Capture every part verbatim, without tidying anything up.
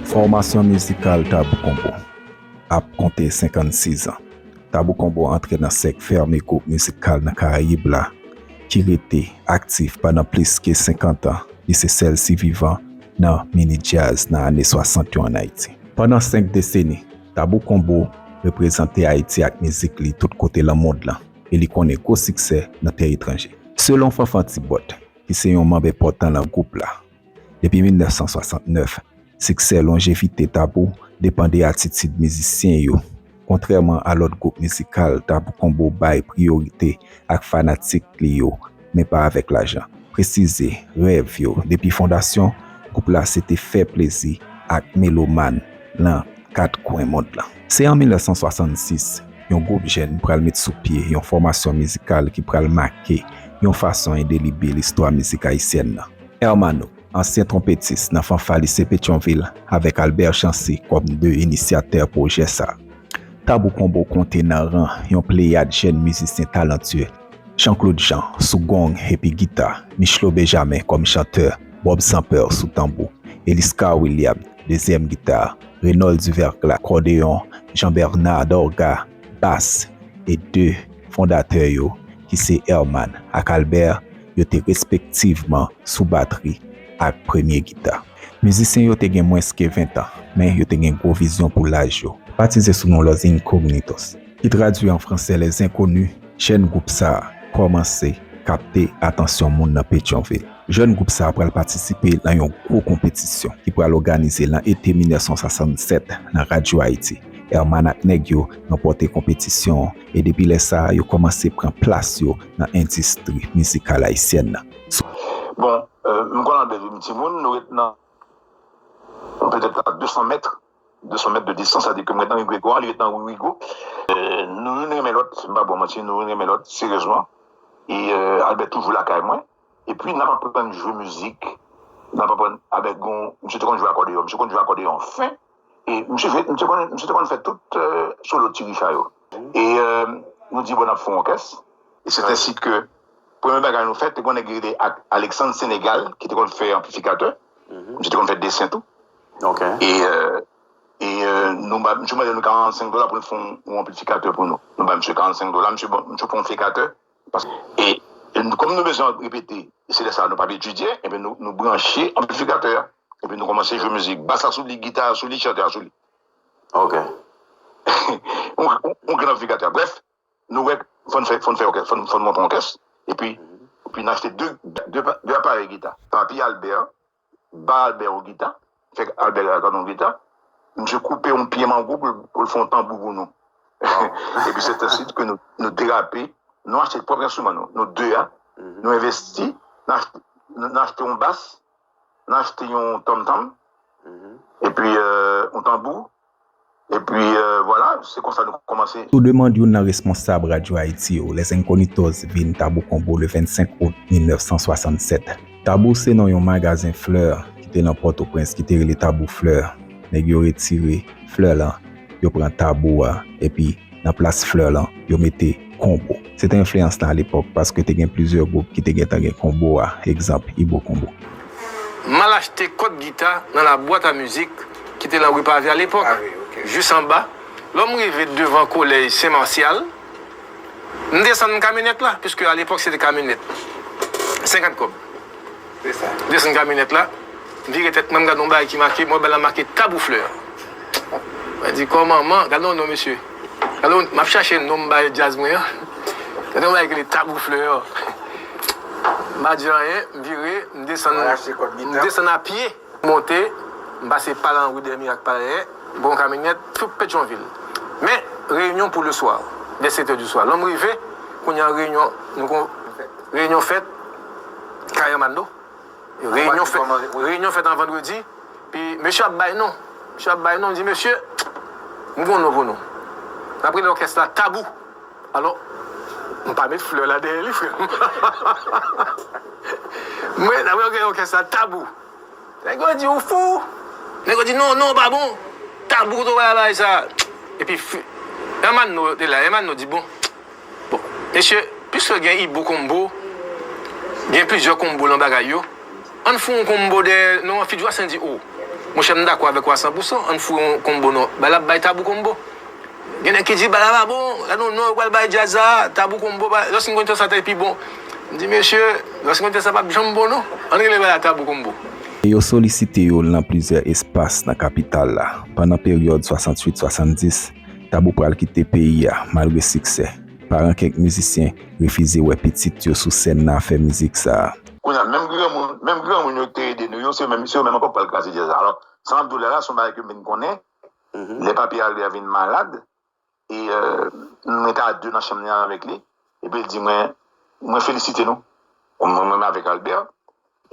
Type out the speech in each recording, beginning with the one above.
Fòmasyon mizikal Tabou Combo ap konte senkannsis an. Tabou Combo antre nan sèk fèmen gwoup mizikal nan Karayib la ki rete aktif pandan plis ke senkant an. Li se sèl sivivan nan mini djaz nan ane swasant yo ann Ayiti. Pandan senk deseni, Tabou Combo reprezante Ayiti ak mizik li tout kote lan mond lan, e li konnen gwo siksè nan tè etranje. Selon Fanfan Tibòt, ki se yon manm enpòtan lan gwoup la, depi mil nèf san swasant nèf, siksè, lonjevite Tabou depann de atitid mizisyen yo. Kontrèman a lòt gwoup mizikal, Tabou Combo bay priyorite ak fanatik li yo, men pa avèk lajan. Presize, rèv yo. Depi fondasyon, gwoup la se te fè plezi ak melomàn lan kat kwen mond lan. Se an mil nèf san swasannsis, yon gwoup jèn pral met sou pye yon fòmasyon mizikal ki pral make yon fason endelibe listwa mizik ayisyèn nan. Hermano, ansyen twonpetis nan fanfa lise Petyonvil, avèk Albert Chancy kòm de inisyatè pwojè sa. Tabou Combo konte nan ran yon pleyad jèn mizisyen talantye, Jean Claude Jean sou gong epi gita, Michlo Benjamin kòm chantè, Bob Sampeur sou tanbou, Eliscar William, dezyèm gita, Reynold Duverglas, akòdeyon, Jean Bernard Dorga, bas, e de fondatè yo, ki se Herman ak Albert, yo te respektivman sou batri ak premye gita. Mizisyen yo te gen mwens ke ven tan, men yo te gen gwo vizyon pou laj yo. Batize sou non Los Incognitos, ki tradui an franse Les Inconnus, jèn gwoup sa a kòmanse kapte atansyon moun nan Petyonvil. Jèn gwoup sa a pral patisipe nan yon gwo konpetisyon ki pral òganize nan ete mil nèf san swasanntsèt nan Radyo Ayiti. Herman ak nèg yo ranpòte konpetisyon an, e depi lè sa a, yo kòmanse pran plas yo nan endistri mizikal ayisyèn nan. Bon, euh, m konn Albert depi m timoun, nou ret nan, petèt a de san mèt, de san mèt de distans, sa di ke m ret nan ri Gregwa, li ret nan ri Rigo. Euh, nou youn renmen lòt, m pa ba w manti, nou youn renmen lòt, seryezman. E, euh, Albert toujou lakay mwen. Epi n ap aprann jwe mizik, n ap aprann avèk gon, misye te konn jwe akòdeyon, misye konn jwe akòdeyon fen, e misye jwe, misye konn, misye te konn fè tout, euh, solo Ti Richa yo. E, euh, nou di, bon, n ap fè yon òkès. E se ensi ke premye bagay nou fè, te gon nèg ki rele Ak-, Alexandre Sénégal, ki te konn fè anplifikatè. Misye te konn fè desen tou. E, euh, e, euh, nou ba, misye mande nou karannsenk dola pou nou fè yon, yon anplifikatè pou nou. Nou ba misye karannsenk dola, misye, bon, misye pran yon anplifikatè. Paske, e, e nou, kòm nou bezwen repete, e se lè sa a nou p ap etidye, enben nou, nou branche anplifikatè a. Epi nou kòmanse jwe mizik. Bas la sou li, gita a sou li, chantè a sou li. Ok. On, on, on grenn anplifikatè. Brèf, nou wè, fò n fè, fò n fè òkès, fò n, fò n monte yon òkès. Epi, epi n achte de, de, de aparèy gita. Papi Albert, ba Albert yon gita, fè Albert akòde yon gita, misye koupe yon pye mango pou l, pou l fè yon tanbou pou nou. Epi se ensi ke nou, nou derape, nou achte pwòp enstriman nou, nou de a, nou envesti, nou achte, nou, nou achte yon bas, nou achte yon tanmtanm, epi, euh, yon tanbou, epi, euh, vwala, se konsa nou kòmanse. Sou demann youn nan responsab Radyo Ayiti yo, Les Incognitos vin Tabou Combo le vennsenk out mil nèf san swasannsèt. Tabou se non yon magazen flè ki te nan Pòtoprens ki te rele Tabou Flè. Nèg yo retire flè lan, yo pran Tabou a, epi nan plas flè lan, yo mete Combo. Se te enfliyans lan alepòk, paske te gen plizyè gwoup ki te gentan gen Combo a, egzanp, Ibo Combo. M al achte kòd gita nan labwat a mizik ki te lan ri Pave alepòk, jis anba. Lè m rive devan kolèj Sen Masyal, m desann kamyonèt la, piske alepòk se te kamyonèt. Senkant kòb. Se sa. M desann kamyonèt la, m vire tèt mwen, m gade yon bagay ki make, m wè bagay la make Tabou Flè. Mwen di, kòman, man, gade yon non, mesye. Gade yon, m ap chache non m bay djaz mwen an. Gade yon bagay ki rele Tabou Flè. M pa di anyen, m vire, m desann, m desann a pye. Monte, m pase pa lan ri dèyè Mirak Palè, m pran yon kamyonèt, tout Petyonvil. Men, reyinyon pou le swa, vè sèt è di swa. Lè m rive, kounye a reyinyon, nou kon, reyinyon fèt, kay Hermano. Reyinyon fèt, reyinyon fèt an vandredi, pi mesye ap bay non. Mesye ap bay non, m di, mesye, m gon non pou nou. N ap rele òkès la Tabou. Alò, m pa met flè la dèyè li, frè m. Mwen, n ap rele òkès la Tabou. Nèg yo di, ou fou? Nèg yo di, non, non, pa bon. Tabou, to bagay sa. Epi, Hermano te la, Hermano di, bon, bon, mesye, piske gen Ibo Combo, gen plizyè Combo lan bagay yo, ann fè yon Combo dèyè non an, Fidjwa Sen di, o, Monchè, m dakò avèk ou a san pousan, ann foure yon konbo non. Bal ap bay Tabou Combo. Gen nèg ki di bal la pa bon, gade yon non yo pral bay djaz la, Tabou Combo, ba, lòske m konn tan sa te pi bon. M di, mesye, lòske m konn tan sa p ap janm bon non. Ann rele bal la Tabou Combo. E yo solisite yo nan plizyè espas nan kapital la. Pandan peryòd swasanntuit swasanndis, Tabou pral kite peyi a, malgre siksè. Paran kèk mizisyen refize wè pitit yo sou sèn nan a fè mizik sa a. Kounye a, menm granmoun, menm granmoun yo ki te ede nou yo, se yo menm, se yo menm ankò k pral kraze djaz la. Alò, sa m ap di w la, la, se yon bagay ke m vin konnen. Lè papi Albert vin malad, e, euh, mwen te a de nan chanm nan avèk li, epi l di mwen, mwen felisite nou. Mwen, mwen menm avèk Albert,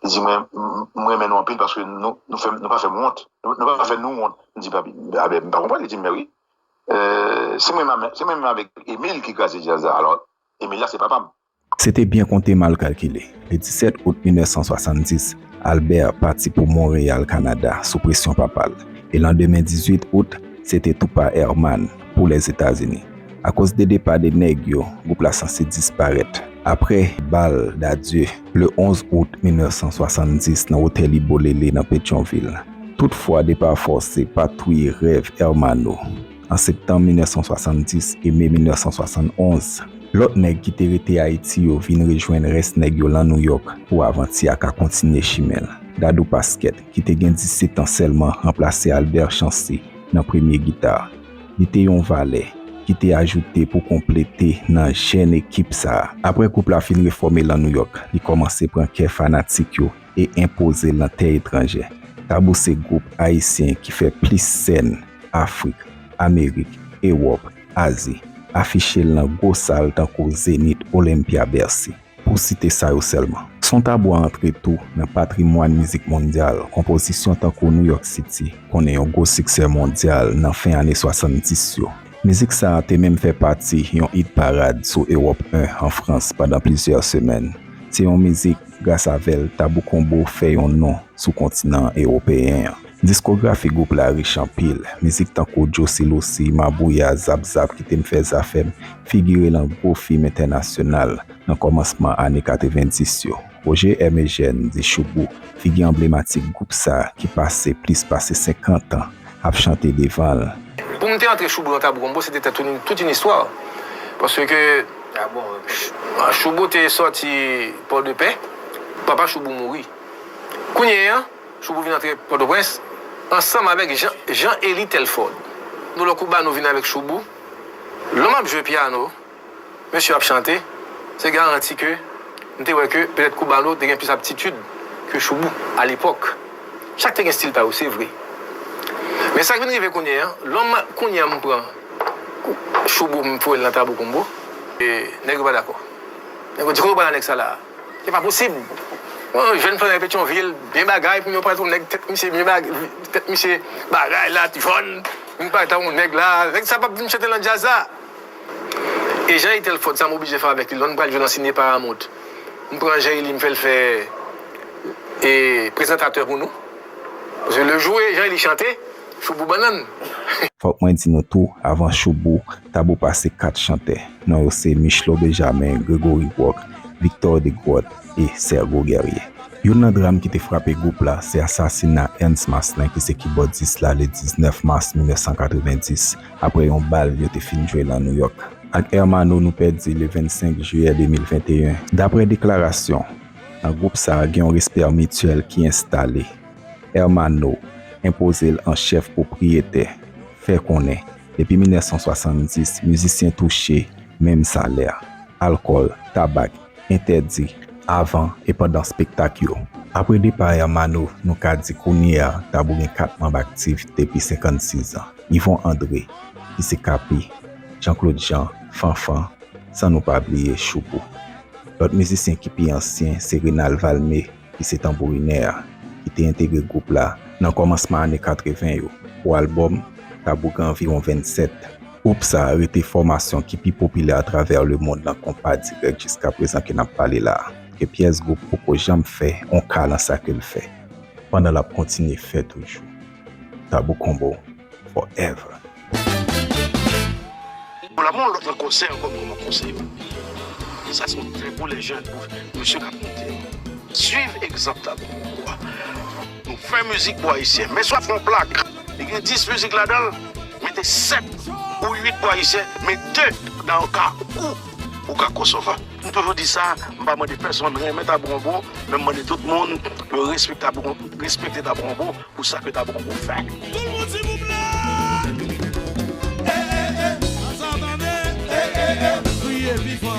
li di mwen, m, m renmen nou anpil paske nou, nou fè, nou pa fè m wont. Nou, nou pa fè nou wont. M di, papi, Albert, m pa konprann. Li di m, men wi. Euh, se mwen menm, se mwen menm avèk Emile ki kraze djaz la. Alò, Emile la, se papa m. Se te byen konte, mal kalkile. Le disèt out mil nèf san swasanndis, Albert pati pou Monreyal, Kanada, sou presyon papa l. E landemen dizuit out, se te tou pa Herman pou Lèzetazini. Akoz de depa de nèg yo, gwoup la sanse disparèt. Apre bal dadye, le onz out mil nèf san swasanndis, nan Otèl Ibolele nan Petyonvil. Toutfwa, depa fòse pa touye rèv Hermano. An septanm mil nèf san swasanndis e me mil nèf san swasannonz, lòt nèg ki te rete Ayiti yo vin rejwenn rès nèg yo lan Nouyòk pou avanti a ka kontinye chimen l. Dadou Pasquet, ki te gen disèt an sèlman, ranplase Albert Chancy nan premye gita. Li te yon valè ki te ajoute pou konplete nan jèn ekip sa a. Apre gwoup la fin refòme lan Nouyòk, li kòmanse pran kè fanatik yo e enpoze l nan tè etranjè. Tabou se gwoup ayisyen ki fè plis sèn Afrik, Amerik, Ewòp, Azi, afiche l nan gwo sal tankou Zenith, Olympia, Bercy, pou site sa yo sèlman. Son Tabou a antre tou nan patrimwàn mizik mondyal, konpozisyon tankou New York City konnen yon gwo siksè mondyal nan fen ane swasanndis yo. Mizik sa a te menm fè pati yon hit parade sou Europe un an Frans pandan plizyè semèn. Se yon mizik, gras avè l, Tabou Combo fè yon non sou kontinan ewopeyen an. Diskografi gwoup la rich anpil. Mizik tankou Jossy Lossy, Mabouya, Zap Zap, Kite m fè zafè m, figire lan gwo fim entènasyonal nan kòmansman ane katrevenndis yo. Roger M. Eugène, di Shoubou, figi anblematik gwoup sa a ki pase plis pase senkant an ap chante devan l. Pou m te antre Shoubou nan Tabou Combo, se te tout, tout yon istwa. Paske Shoubou te sòti Pòdepè, papa Shoubou mouri. Kounye a, Shoubou vin antre Pòtoprens ansanm avèk Jean, Jean Élie Telford. Nou lòk Koubano vin avèk Shoubou. Lè m ap jwe pyano, mesye ap chante, se garanti ke m te wè ke petèt Koubano te gen plis aptitid ke Shoubou alepòk. Chak te gen stil pa yo, se vre. Men sa k vin rive kounye a, lè m, kounye a m pran Shoubou m foure l nan Tabou Combo, e nèg yo pa dakò. Nèg yo di, "Kote w pral a nèg sa la a?" Se pa posib. Bon, jèn flannè Petyonvil, byen bagay, pou yo pral tou nèg tèt misye byen bagay, tèt misye bagay la, jòn, vin pral tankou nèg la. Nèg sa p ap vin chante lan djaz la. E Jean Élie Telford, sa m oblije fè avèk li, lè n pral jwe nan Ciné Paramount. M pran Jean Élie, m fè l fè, e, prezantatè pou nou. Paske lè jou Jean Élie chante, Shoubou bannann. Fòk mwen di nou tou, avan Shoubou, Tabou pase kat chantè. Non yo se Michlo Benjamin, Gregory Rock, Victor Desgrottes e Sergo Guerrier. Youn nan dram ki te frape gwoup la, se asasina Ernst Maslin, ki se kibòdis la, le diznèf mas mil nèf san katrevenndis, apre yon bal yo te fin jwe lan Nouyòk. Ak Hermano, nou pèdi le vennsenk jiyè de mil venteyen. Daprè deklarasyon, nan gwoup sa a gen yon respè mityèl ki enstale. Hermano enpoze l an chèf pwopriyetè, fè konnen, depi mil nèf san swasanndis, mizisyen touche menm salè. Alkòl, tabak, entèdi avan e pandan spektak yo. Apre depa Hermano, nou ka di kounye a Tabou gen kat manm aktif depi senkannsizan. Yvon André, ki se Kapi, Jean Claude Jean, Fanfan, san nou pa bliye Shoubou. Lòt mizisyen ki pi ansyen se Renald Valmé, ki se tanbourinè a, ki te entegre gwoup la nan kòmansman ane katreven yo. Pou albòm, Tabou gen anviwon vennsèt. Gwoup sa a rete fòmasyon ki pi popilè atravè lemonn nan konpa dirèk jiskaprezan ke n ap pale la a. Ke pyès gwoup poko janm fè on ka nan sa ke l fè, pandan l ap kontinye fè toujou. Tabou Combo forever. Bon, la, mon lòt konsèy ankò, mwen, mwen konseye w. Sa se yon trè bon lè jèn, mesye k ap monte. Swiv egzanp Tabou Combo a. Fè mizik pou ayisyen. Men swa fè yon plak, li gen dis mizik ladan l, mete sèt ou uit pou ayisyen, men de nan yon ka ou, ou ka konsevwa. M toujou di sa, m pa mande pèsonn renmen Taboumbo, men m mande tout moun pou yo respekte Taboumbo, respekte Taboumbo pou sa ke Taboumbo fè. Tout moun silvouplè! Hey, hey, hey, sa tande! Hey, hey, hey, kriye pi fò!